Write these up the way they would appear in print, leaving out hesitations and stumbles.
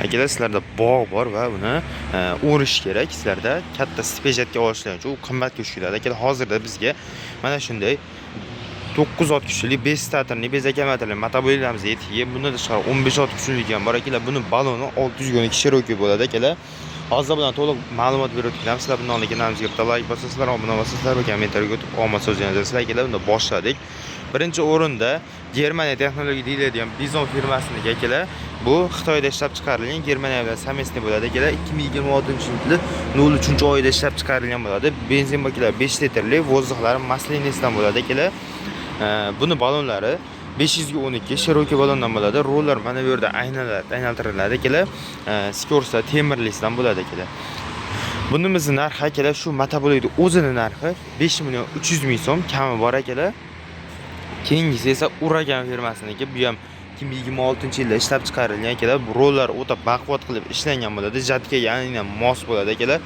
Akalar, sizlarda bog' bor va uni o'rish kerak. Sizlarda katta спеша olishlar uchun u qimmatga tushib ketadi. Akalar, hozirda bizga mana shunday 9 ot kuchli 5 статорli, без akkumulyatorli motobolidlarimiz yetib kelgan. Bundan tashqari 15 ot kuchliligi ham bor, akalar. Buni baloni 612 широкий bo'ladi, akalar. Hozir bilan to'liq ma'lumot berib o'tib. Sizlar bundan oldin kanalimizga bitta layk bosasizlar, obuna bosasizlar va kommentariyga o'tib omad so'zini yozasizlar. Akalar, unda boshladik. Birinchi o'rinda Germaniya texnologiya deyiladigan Bizon firmasiniki, akalar. Bu Xitoyda ishlab chiqarilgan, Germaniya bilan совместный bo'ladi, akalar. 2026-yili 03-oyda ishlab chiqarilgan bo'ladi. Benzin baklari 5 litrli, воздух lari масляный sidan bo'ladi, akalar. Buni balonlari 512 широкий balondan bo'ladi. Rollar mana bu yerda aylantiriladi, akalar. Скорость lar temirlisidan bo'ladi, akalar. Bunimizni narxi, akalar, shu motobolidni o'zini narxi 5 million 300 ming so'm, kami bor, akalar. Keyingisi esa Uragan firmasiniki. Bu ham 2026-yilda ishlab chiqarilgan, akalar. Bu rollar o'ta baquvvat qilib ishlangan bo'ladi. Жатка ga aynan mos bo'ladi, akalar.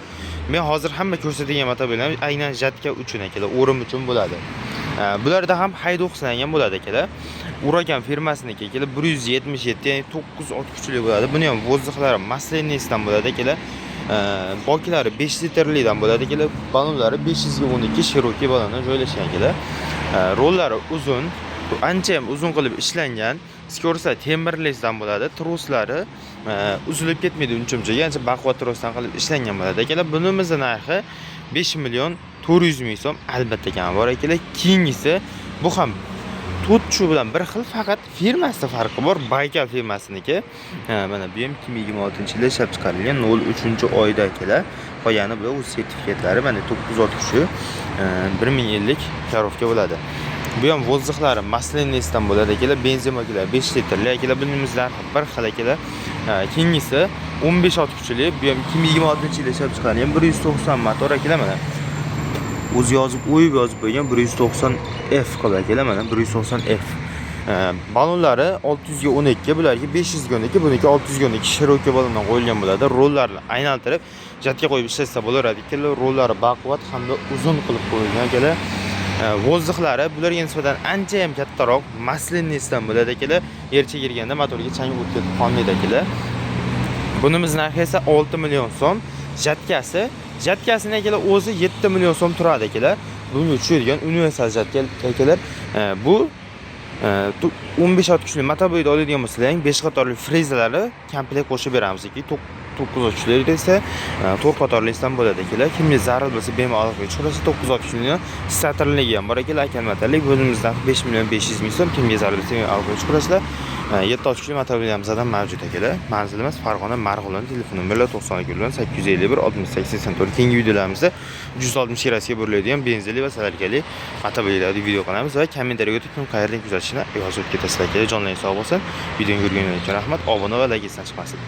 Men hozir hamma ko'rsatgan motobillar aynan жатка uchun, akalar, o'rim uchun bo'ladi. Bularda ham haydovchilangan bo'ladi, akalar. Uragan firmasiniki, akalar, 177, ya'ni 9 ot kuchli bo'ladi. Buni ham воздух lari масляный sidan bo'ladi, akalar. Boklari 5 litrlidan bo'ladi, akalar. Balonlari 512 широкий balondan joylashgan, akalar. Rollari uzun, ancha ham uzun qilib ishlangan. Скорость lar temirlisidan bo'ladi. Troslari uzilib ketmaydi uncha-muncha, ancha baquvvat trosdan qilib ishlangan bo'ladi, akalar. Bunimizni narxi 5 million 400 ming so'm, albatta kami bor, akalar. Keyingisi bu ham to'rt bilan bir xil, faqat firmasida farqi bor. Baykal firmasiniki. Mana bu ham 2026-yilda ishlab chiqarilgan, 03-oyda, akalar. Qolgani bular o'z sertifikatlari. Mana 9 ot kuchi, 1050 коробка bo'ladi. Bu ham воздух lari масляный sidan bo'ladi, akalar. Benzin akalar, 5 litrli, akalar. Bunimiz narxi bir xil, akalar. Keyingisi 15 ot kuchli. Bu ham 2026-yilda ishlab chiqarilgan, 190 motor, akalar, mana. O'zi yozib, o'yib yozib qo'ygan 190 F qilib, akalar, mana 190 F. Balonlari 612, bularga 512, buniki 612 широкий balondan qo'yilgan bo'ladi. Rollarni aylantirib, жатка qo'yib ishlatsa bo'laveradi. Ikkala rollari baquvvat hamda uzun qilib qo'yilgan, akalar. Воздух lari bularga nisbatan ancha ham kattaroq, масляный sidan bo'ladi, akalar. Yer chegirganda motorga chang o'tib ketib qolmaydi, akalar. Bunimiz narxi esa 6 million so'm. Жатка si, жатка sini, akalar, o'zi 7 million so'm turadi, akalar. Bunga tushadigan universal жатка, akalar. Bu 15 ot kuchli motoboyda oladigan bo'lsalaring, 5 qatorli frezalari komplekt qo'shib beramiz. 9 ot kuchli esa 4 qatorlisidan bo'ladi, akalar. Kimga zarur bo'lsa, bemalol aloqaga chiqarsa, 9 ot kuchli statorligi ham bor, akalar, akkumulyatorli. Bunimiz narxi 5 million 500 ming so'm. Kimga zarur bo'lsa, bemalol aloqaga chiqarasizlar. 7 ot kuchli motobilimizdan mavjud, akalar. Manzilimiz Farg'ona, Marg'ilon, telefon nomerlar 92 851 68 84. Keyingi videolarimizda 360 gradusga buriladigan benzinli va солярка li motobillarni video qilamiz va kommentariyaga o'tib, kim qayerdan kuzatishini yozib ketasizlar, akalar. Jonlaring sog' bo'lsin. Videoni ko'rganingiz uchun rahmat. Obuna va layk esdan chiqmasin.